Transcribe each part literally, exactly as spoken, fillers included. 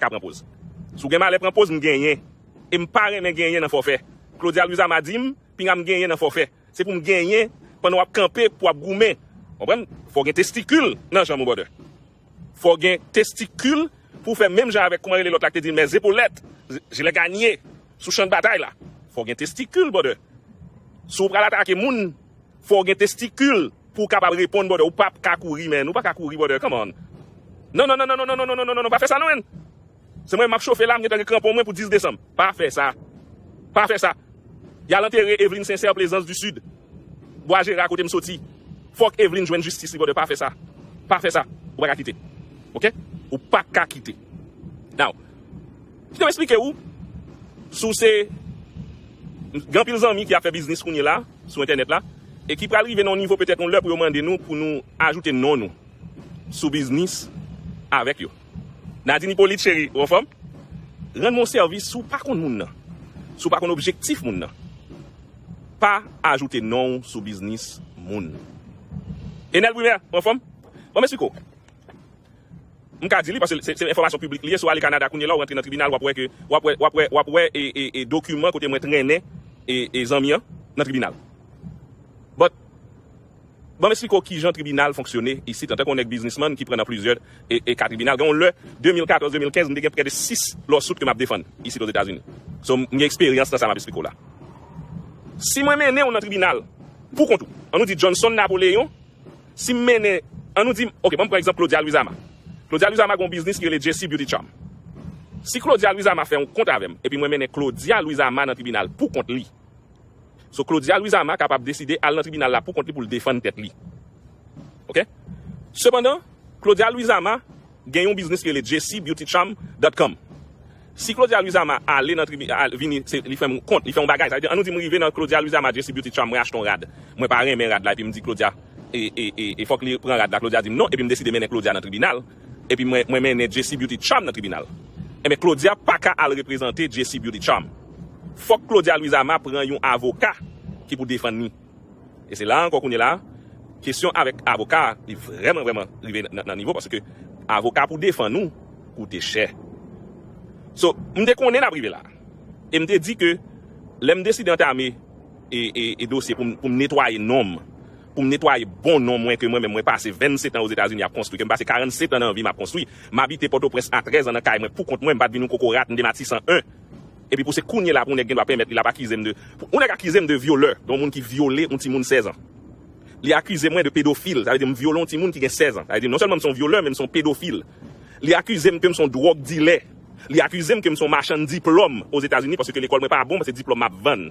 ka pran poz. Si w gen malè pran poz, m genyen. E m pa renmen genyen nan fòfè. Claudia Louisama di m, pinga m genyen nan fòfè. Se pou m genyen pandan w ap kanpe, pou w ap goumen. Konprann? Fò w gen testikil nan janm ou, brother. Fò w gen testikil pou w fè menm jan avèk, kòman rele lòt la ki te di l, mes épaulettes, je l'ai gagné, sou chan batay la. Fò w gen testikil, brother. Si w pral atake moun, fò w gen testikil pou w kapab reponn, brother. Ou p ap ka kouri, man. Ou pa ka kouri, brother. Come on. Non, non, non, non, non, non, non, non, non, non, non, non, pa fè sa, non, man. Se mwen, m ap chofe la, m gentan gen kranpon mwen pou dis desanm. Pa fè sa. Pa fè sa. Y al antere Eveline Sincère, Plaisance du Sud. Bwa Jera, kote m soti. Fòk Eveline jwenn jistis li, brother. Pa fè sa. Pa fè sa. Ou pa ka kite. Oke? Ou pa ka kite. Now, kite m eksplike ou, si w se, gen anpil zanmi ki ap fè biznis kounye la, sou entènèt la, e ki pral rive nan yon nivo petèt yon lè pou yo mande nou pou nou ajoute non nou sou biznis avèk yo. Nadine Hippolyte, cheri, ou anfòm? Rann mwen yon sèvis, si w pa konn moun nan, si w pa konn objektif moun nan, pa ajoute non w sou biznis moun. Enel Brumaire, ou anfòm? Bon, m eksplike w. M ka di li, paske se, se enfòmasyon piblik li ye, si w ale Kanada kounye la, w rantre nan tribinal, w ap wè ke, w ap wè, w ap wè, w ap wè e, e, e dokiman kote mwen trennen e, e zanmi an nan tribinal. But, ban m eksplike w kijan tribinal fonksyone isit, antanke yon nèg biznismann ki pran nan plizyè e, e ka tribinal. Gen yon lè, de mil katòz, de mil kenz, m te gen prè de sis lawsuit ke m ap defann isit Ozetazini. So, m gen eksperyans nan sa m ap eksplike w la. Si mwen mennen w nan tribinal, pou kont ou, an nou di Johnson Napoléon, si m mennen, an nou di, ok, ban m pran egzanp Claudia Louisama. Claudia Louisama gen yon biznis ki rele Jessie Beauty Charm. Si Claudia Louisama fè yon kont avè m, epi mwen mennen Claudia Louisama nan tribinal pou kont li, so Claudia Louisama kapab deside al nan tribinal la pou kont li pou l defann tèt li. Ok? Sepandan, Claudia Louisama gen yon biznis ki rele Jessie Beauty Charm dot com. Si Claudia Louisama ale nan tribinal, vini, se, li fè m kont, li fè yon bagay, sa vle di, an nou di m rive nan Claudia Louisama Jessie Beauty Charm, mwen achte yon rad. Mwen pa renmen rad la, epi m di Claudia, e, e, e, e fòk li pran rad la. Claudia di m non, epi m deside mennen Claudia nan tribinal. Epi mwen, mwen mennen Jessie Beauty Charm nan tribinal. Enben, Claudia pa ka al reprezante Jessie Beauty Charm. Fòk Claudia Louisama pran yon avoka ki pou defann li. E se la ankò kounye la, kesyon avèk avoka, li vrèman, vrèman rive nan, nan nivo, paske avoka pou defann ou koute chè. So, m te konnen n ap rive la. E m te di ke lè m deside antame e, e, e dosye pou m, pou m netwaye non m, pou m netwaye bon non mwen ke mwen menm mwen pase vennsenk an Ozetazini ap konstwi, ke m pase karannsèt an nan vi m ap konstwi. M abite Pòtoprens a trèz an nan kay mwen pou kont mwen, m pa t vin yon kokorat, m te Matisan en. Epi pou se kounye la pou yon nèg gen dwa pèmèt li, l ap akize m de, pou yon nèg akize m de vyolè, de yon moun ki vyole yon timoun sèz an. Li akize mwen de pedofil, sa vle di m vyole yon timoun ki gen sèz an. Sa vle di non sèlman m se yon vyolè, men m se yon pedofil. Li akize m ke m se yon dwòg dilè. Li akize m ke m se yon machann diplòm Ozetazini paske lekòl mwen pa bon, paske diplòm m ap vann.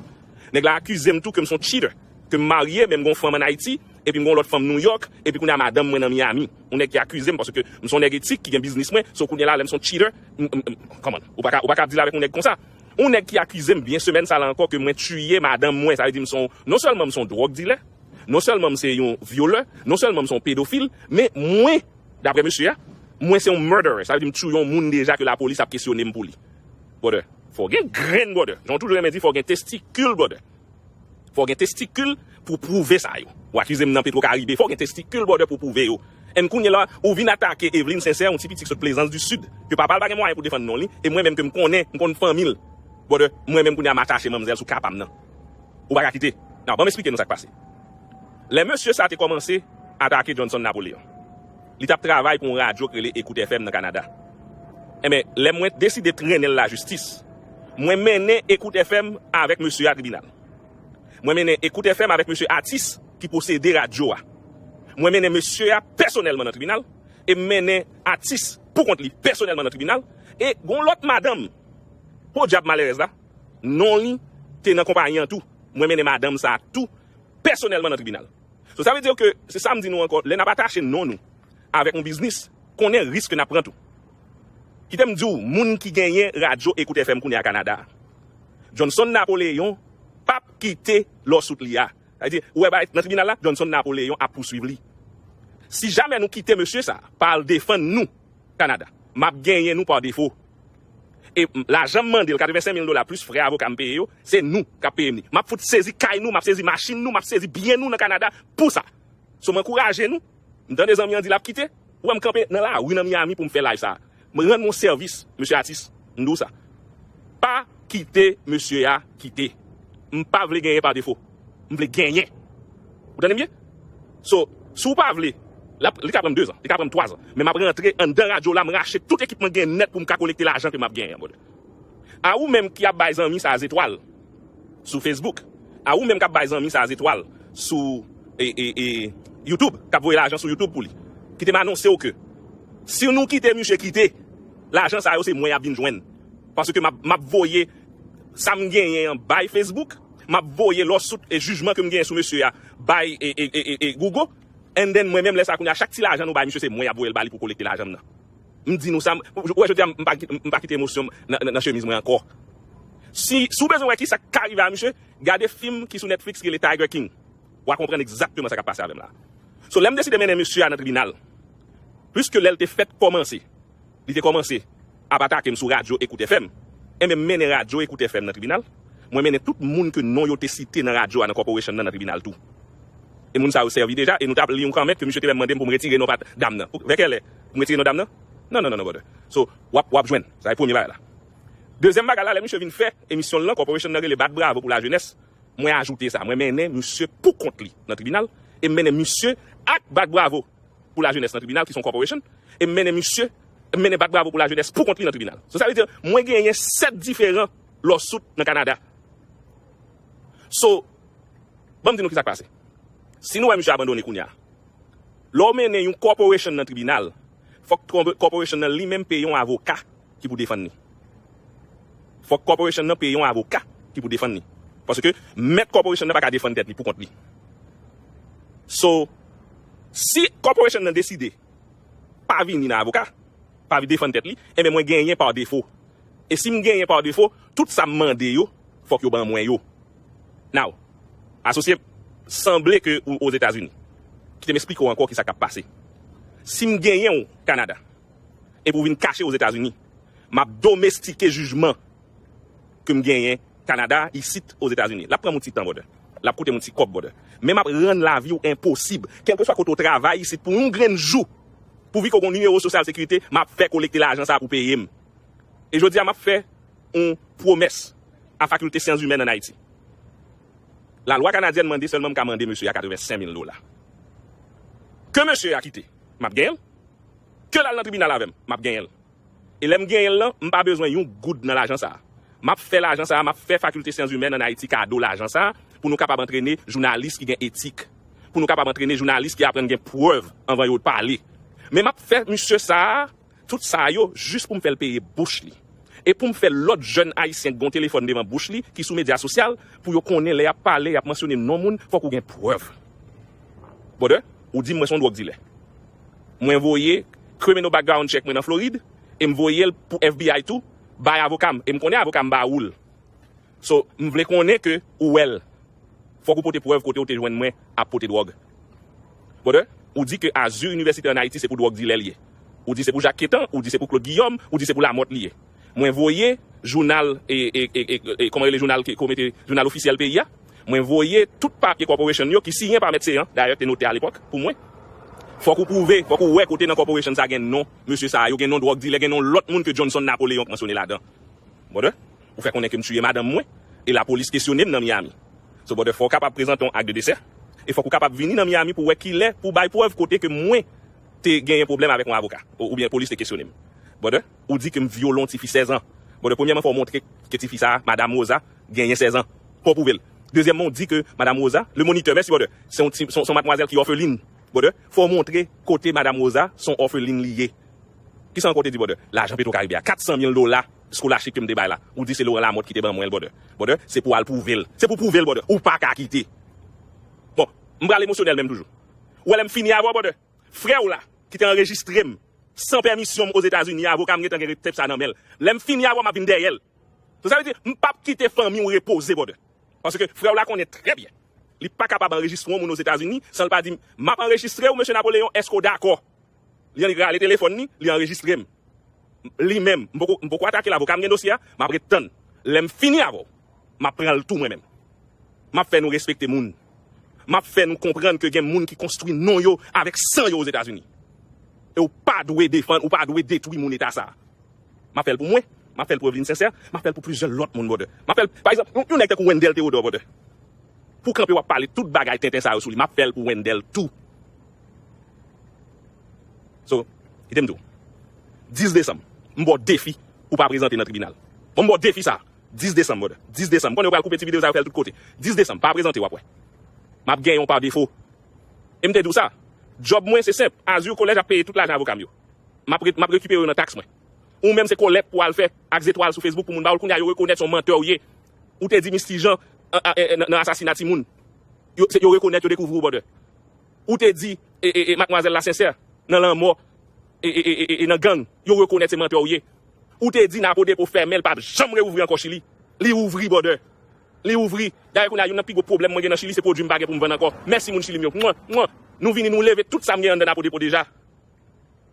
Nèg la akize m tou ke m se yon cheater, ke m marye, men m gen yon fanm ann Ayiti, epi m gen yon lòt fanm Nouyòk, epi kounye a madanm mwen nan Miami. Yon nèg ki akize m paske m se yon nèg etik ki gen biznis mwen, so kounye la lè m se yon cheater, m, m, m, kòman? Ou pa ka, ou pa ka ap deal avèk yon nèg konsa. Yon nèg ki akize m byen semèn sa la ankò ke mwen tiye madanm mwen, sa vle di m se yon, non sèlman m se yon dwòg dilè, non sèlman m se yon vyolè, non sèlman m se yon pedofil, men mwen, daprè mesye a, mwen se yon murderer, sa vle di m tiye yon moun deja ke lapolis ap kesyone m pou li. Brother, fò w gen grenn, brother. Jan w toujou renmen di, fò w gen testikil, brother. Fò w gen testikil pou pwouve sa yo. Ou akize m nan Petro Caribe, fò w gen testikil, brother, pou pwouve yo. And kounye la, ou vin atake Eveline Sincère, yon ti pitit ki sot Plaisance du Sud, ke papa l pa gen mwayen pou defann non li, e mwen menm ke m konnen, m konn fanmi l. Brother, mwen menm kounye a m atache manmzèl sou ka pa m nan. Ou pa ka kite. Nan, ban m eksplike nou sa k pase. Lè mesye sa te kòmanse atake Johnson Napoléon, li t ap travay pou yon radyo k rele Écoute F M nan Kanada. Enben, lè mwen deside trennen l lajistis, mwen mennen Écoute F M avèk mesye a tribinal. Mwen mennen Écoute F M avèk mesye Atis ki posede radyo a. Mwen mennen mesye a pèsonèlman nan tribinal, e m mennen Atis pou kont li pèsonèlman nan tribinal, e gon lòt madanm, podyab malerèz la, non li te nan konpayi an tou. Mwen mennen madanm sa a tou pèsonèlman nan tribinal. So, sa vle di ke, se sa m di nou ankò, lè n ap atache non nou avèk yon biznis, konnen risk n ap pran tou. Kite m di w, moun ki genyen radyo Écoute F M kounye a Kanada a, Johnson Napoléon p ap kite lawsuit li a. Sa vle di, ou wè bagay nan tribinal la, Johnson Napoléon ap pouswiv li. Si jamè nou kite mesye sa a pa al defann nou Kanada, m ap genyen nou pa defo. E m, lajan m mande l, katrevensenk mil dola plis frè avoka m peye yo, se nou k ap peye m li. M ap fout sezi kay nou, m ap sezi machin nou, m ap sezi byen nou nan Kanada pou sa. So, m ankouraje nou. M tande zanmi an di l ap kite. Ou wè m kanpe nan lari nan Miami pou m fè live sa a. Mwen rann mwen sèvis, mesye atis, m di w sa. Pa kite mesye a kite. M pa vle genyen pa defo. M vle genyen. Ou tande m byen? So, si w pa vle, l ap, li ka pran m dezan, li ka pran m twazan. Men m ap rantre anndan radyo la, m rache tout ekipman gen nèt pou m ka kolekte lajan ke m ap genyen an, brother. A ou menm ki ap bay zanmi sa zetwal sou Facebook, a ou menm k ap bay zanmi sa zetwal sou e, e, e, YouTube, k ap voye lajan sou YouTube pou li, kite m anonse w ke si nou kite misye kite, lajan sa yo se mwen y ap vin jwenn. Paske m ap, m ap voye sa m genyen an bay Facebook, m ap voye lawsuit e jijman ke m genyen sou mesye a bay e, e, e, e, e Google, and then mwen menm lè sa kounye a, chak ti lajan nou bay misye, se mwen y ap voye l ba li pou kolekte lajan m nan. M di nou sa, m, ou wè jodi a, m pa, m pa kite emosyon m nan, nan, nan chemiz mwen ankò. Si, si w bezwen wè kisa k ka rive a misye, gade fim ki sou Netflix ki rele Tiger King. W a konprann egzakteman sa k ap pase avè m la. So, lè m deside mennen mesye a nan tribinal, pliske lè l te fèt kòmanse, li te kòmanse ap atake m sou radyo Ekout F M. Enben, m mennen radyo Ekout F M nan tribinal. Mwen mennen tout moun ke non yo te site nan radyo a, nan corporation nan, nan tribinal tou. E moun sa yo sèvi deja, e nou t ap li yon kanmèt ke misye te menm mande m pou m retire non pa dam nan. Pou, vè kèlè? Pou m retire non dam nan? Non, non, non, non, brother. So, w ap, w ap jwenn. Sa e premye bagay la. Dezyèm bagay la, lè misye vin fè emisyon l lan, corporation nan rele Bat Bravo pou Lajenès, mwen ajoute sa. Mwen mennen misye pou kont li nan tribinal, e m mennen misye ak Bat Bravo pou Lajenès nan tribinal, ki se yon corporation, e m mennen misye, m mennen Bat Bravo pou Lajenès pou kont li nan tribinal. So, sa vle di, mwen genyen sèt diferan lawsuit nan Kanada. So, ban m di nou kisa k pase. Si nou wè misye abandone kounye a, lè w mennen yon corporation nan tribinal, fòk corporation nan li menm peye yon avoka ki pou defann li. Fòk corporation nan peye yon avoka ki pou defann li. Paske mèt corporation nan pa ka defann tèt li pou kont li. So, si corporation nan deside pa vini nan avoka, pa defann tèt li, enben mwen genyen pa defo. E si m genyen pa defo, tout sa m mande yo, fòk yo ban mwen yo. Now, asosye, sanble ke ou Ozetazini. Kite m esplike w ankò kisa k ap pase. Si m genyen w Kanada, epi w vin kache Ozetazini, m ap domestike jijman ke m genyen Kanada, isit Ozetazini. L ap pran m yon ti tan, brother. L ap koute m yon ti kòb, brother. Men m ap rann lavi w enposib. Kèlkeswa kote w travay isit pou yon grenn jou, pouvi ke w gen yon nimewo sosyal sekirite, m ap fè kolekte lajan sa a pou peye m. E jodi a, m ap fè yon pwomès a Fakilte Syans Imèn ann Ayiti. Lalwa kanadyèn mande sèlman m ka mande mesye a katrevensenk mil dola. Ke mesye a kite, m ap genyen l. Ke l al nan tribinal avè m, m ap genyen l. E lè m genyen l lan, m pa bezwen yon goud nan lajan sa a. M ap fè lajan sa a, m ap fè Fakilte Syans Imèn ann Ayiti kado lajan sa a, pou nou kapab antrene jounalis ki gen etik. Pou nou kapab antrene jounalis ki aprann gen prèv anvan yo pale. Men m ap fè misye sa a, tout sa yo, jis pou m fè l peye bouch li. E pou m fè lòt jèn ayisyen k gen yon telefòn devan bouch li, ki sou medya sosyal, pou yo konnen lè y ap pale, y ap mansyone non moun, fòk ou gen prèv. Brother, ou di m mwen se yon dwòg dilè. Mwen voye criminal background check mwen nan Florid, e m voye l pou F B I tou, bay avoka m, e m konnen avoka m ba ou l. So, m vle konnen ke ou wè l. Fòk ou pote prèv kote ou te jwenn mwen ap pote dwòg. Brother, ou di ke Azur University ann Ayiti se pou dwòg dilè l ye. Ou di se pou Jak Ketan, ou di se pou Claude Guillaume, ou di se pou Lamothe li ye. Mwen voye jounal, e, e, e, e, e, kòman rele jounal ki, ki mete jounal ofisyèl peyi a? Mwen voye tout papye corporation yo ki siyen pa Mèt Seyan, dayè te note alepòk, pou mwen. Fòk ou pwouve, fòk ou wè kote nan corporation sa gen non mesye sa yo, gen non dwòg dilè, gen non lòt moun ke Johnson Napoleon k mansyone ladan. Brother, ou fè konnen ke m tiye madanm mwen, e lapolis kesyone m nan Miami. So, brother, fò w kapab prezante yon ak de desè, e fòk ou kapab vini nan Miami pou wè kilè, pou bay prèv kote ke mwen te genyen pwoblèm avèk yon avoka, ou, oubyen polis te kesyone m. Brother, ou di ke m vyole yon tifi sèz an. Brother, premyèman, fò w montre ke tifi sa a, Madam Rosa, genyen sèz an. Fò w pwouve l. Dezyèmman, ou di ke Madam Rosa, le moniteur, mèsi, brother, se yon ti, se yon, se yon madmwazèl ki òfelin. Brother, fò w montre kote Madam Rosa, se yon òfelin li ye. Kisa ankò w te di, brother? Lajan Petro Caribe a, kat san mil dola, scholarship ke m te bay la. Ou di se Laurent Lamothe ki te ban mwen l, brother. Brother, se pou w al pwouve l. Se pou w pwouve l, brother. Ou pa ka kite. Bon, m pral emosyonèl menm toujou. Ou wè lè m fini avè w, brother? Frè w la, ki te anrejistre m, san pèmisyon m Ozetazini, avoka m gentan gen tep sa nan men l. Lè m fini avè w, m ap vin dèyè l. So, sa vle di, m p ap kite fanmi w repoze, brother. Paske frè w la konnen trè byen. Li pa kapab anrejistre yon moun Ozetazini san l pa di m, m ap anrejistre w, mesye Napoleon, èske w dakò? Li annik rale telefòn li, li anrejistre m. Li menm, m poko, m poko atake l, avoka m gen dosye a, m ap ret tann. Lè m fini avè w, m ap pran l tou mwen menm. M ap fè nou respekte moun. M ap fè nou konprann ke gen moun ki konstwi non yo avèk san yo Ozetazini. E w pa dwe defann, ou pa dwe detwi moun eta sa a. M ap fè l pou mwen. M ap fè l pou Eveline Sincère. M ap fè l pou plizyè lòt moun, brother. M ap fè l, pa egzanp, yon, yon nèg tankou Wendell Theodore, brother. Pou kanpe w ap pale tout bagay tenten sa yo sou li, m ap fè l pou Wendell tou. So, kite m di w. Dis desanm, m ba w defi pou pa prezante nan tribinal. Bon, m ba w defi sa. Dis desanm, brother. Dis desanm. M konnen yo pral koupe ti videyo sa yo, fè l tout kote. Dis desanm, pa prezante, w ap wè. M ap genyen w pa defo. E m te di w sa. Djòb mwen, se senp. Azur Collège ap peye tout lajan avoka m yo. M ap re-, m ap rekipere yo nan taks mwen. Ou menm se kolèk pou w al fè ak zetwal sou Facebook pou moun ba w l, kounye a yo rekonèt se yon mantè w ye. Ou te di Misty Jean, a, a, e, nan, nan asasina timoun. Yo, se, yo rekonèt, yo dekouvri w, brother. Ou te di, e, e, e, madmwazèl la Sincère, nan lanmò, e, e, e, e, e, nan gang, yo rekonèt se mantè w ye. Ou te di Napo Depo fèmen, l p ap janm reouvri ankò Chili. Li ouvri, brother. Li ouvri. Dayè, kounye a, youn nan pi gwo pwoblèm mwen gen nan Chili, se pwodui m pa gen pou m vann ankò. Mèsi, moun Chili m yo. Mwen, mwen. Nou vini, nou leve tout sa m gen anndan Napo Depo deja.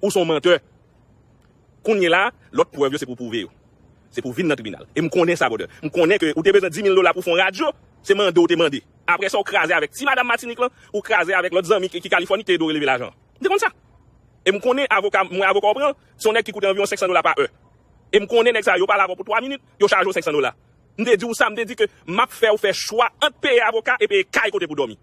Ou se yon mantè. Kounye la, lòt prèv yo se pou pwouve yo. Se pou vin nan tribinal. E m konnen sa, brother. M konnen ke ou te bezwen dis mil dola pou fè yon radyo, se mande w te mande. Apre sa, ou kraze avèk ti madanm Matinik lan, ou kraze avèk lòt zanmi ki, ki Kalifòni te ede w leve lajan an. M te konn sa. E m konnen avoka, mwen avoka w pran, se yon nèg ki koute anviwon senk san dola pa è. E m konnen nèg sa yo pale avè w pou twa minit, yo chaje w senk san dola. M te di w sa, m te di ke m ap fè w fè chwa ant peye avoka e peye kay kote pou dòmi.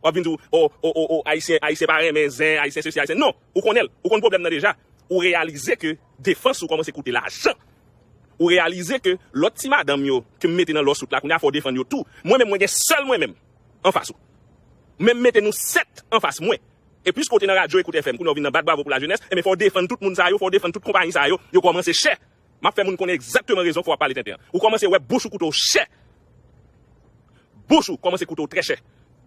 W ap vin di w, o, o, o, o, Ayisyen, Ayisyen pa renmen zen, Ayisyen sesi, Ayisyen. Non, ou konnen l. Ou konn pwoblèm nan deja. Ou reyalize ke defans ou kòmanse koute lajan. Ou reyalize ke lòt ti madanm yo ke m mete nan lòsout la, kounye a fò w defann yo tou. Mwen menm, mwen gen sèl mwen menm anfas ou. Men m mete nou sèt anfas mwen. E piske w te nan radyo Ekout F M, kounye a w vin nan Bat Bravo pou Lajenès, enben fò w defann tout moun sa yo, fò w defann tout konpayi sa yo, yo kòmanse chè. M ap fè moun konnen egzakteman rezon k fè w ap pale tenten an. Ou kòmanse wè bouch ou koute w chè. Bouch ou kòmanse koute w trè chè.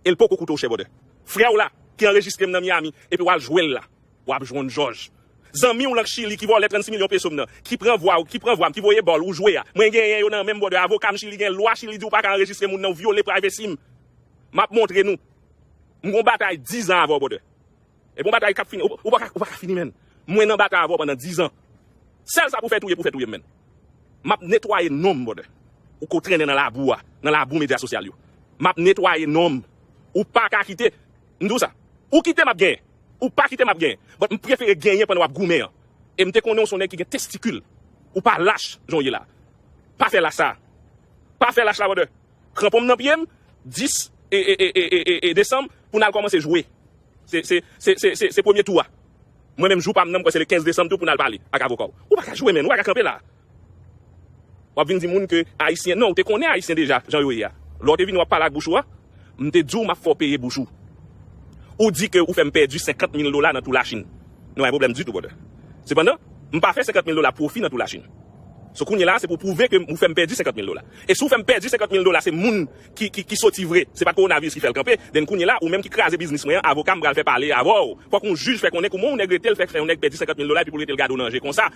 E l poko koute w chè, brother. Frè w la, ki anrejistre m nan Miami, epi w al jwe l la. W ap jwenn jòj. Zanmi w lan k Chili ki vòlè trannsis milyon peso m nan, ki pran vwa w, ki pran vwa m, ki voye bòl ou jwe a. Mwen genyen yo nan men m, brother. Avoka m Chili gen lwa Chili di w pa ka anrejistre moun nan, w vyole privacy m. M ap montre nou. M gon batay diz an avè w, brother. E bon batay k ap fini. Ou, ou pa ka, ou pa ka fini, menn. Mwen nan batay avè w pandan diz an. Sèl sa pou fè touye, pou fè touye m, menn. M ap netwaye non m, brother. Ou ko trennen nan labou a, nan labou medya sosyal yo. M ap netwaye non m. Ou pa ka kite. M di w sa. Ou kite, m ap genyen. Ou pa kite, m ap genyen. But m prefere genyen pandan w ap goumen an. E m te konnen w se yon nèg ki gen testikil. Ou pa lach, jan w ye la. Pa fè lach sa. Pa fè lach la, brother. Kranpon m nan pye m, dis e, e, e desanm, pou n al kòmanse jwe. Se, se, se, se, se, se premye tou a. Mwen menm, jou pa m nan, m kwè se le kenz desanm tou pou n al pale ak avoka w. Ou pa ka jwe, menn, ou pa ka kanpe la. W ap vin di moun ke Ayisyen, non, ou te konnen Ayisyen deja, jan yo ye a. Lè w te vini w ap pale ak bouch ou a, m te di w m ap fè w peye bouch ou. Ou di ke ou fè m pèdi senkant mil dola nan tou Lachin. Nou pa gen pwoblèm ditou, brother. Sepandan, m pa fè senkant mil dola pwofi nan tou Lachin. So, kounye la, se pou pwouve ke ou fè m pèdi senkant mil dola. E si w fè m pèdi senkant mil dola, se moun ki, ki, ki soti vre, se pa t kowonaviris ki fè l kanpe, then kounye la, ou menm ki kraze biznis mwen an, avoka m pral fè pale avè w. Fòk yon jij fè konnen kòman yon nèg rete, l fè, fè yon nèg pèdi senkant mil dola, epi pou l rete l gade w nan je konsa.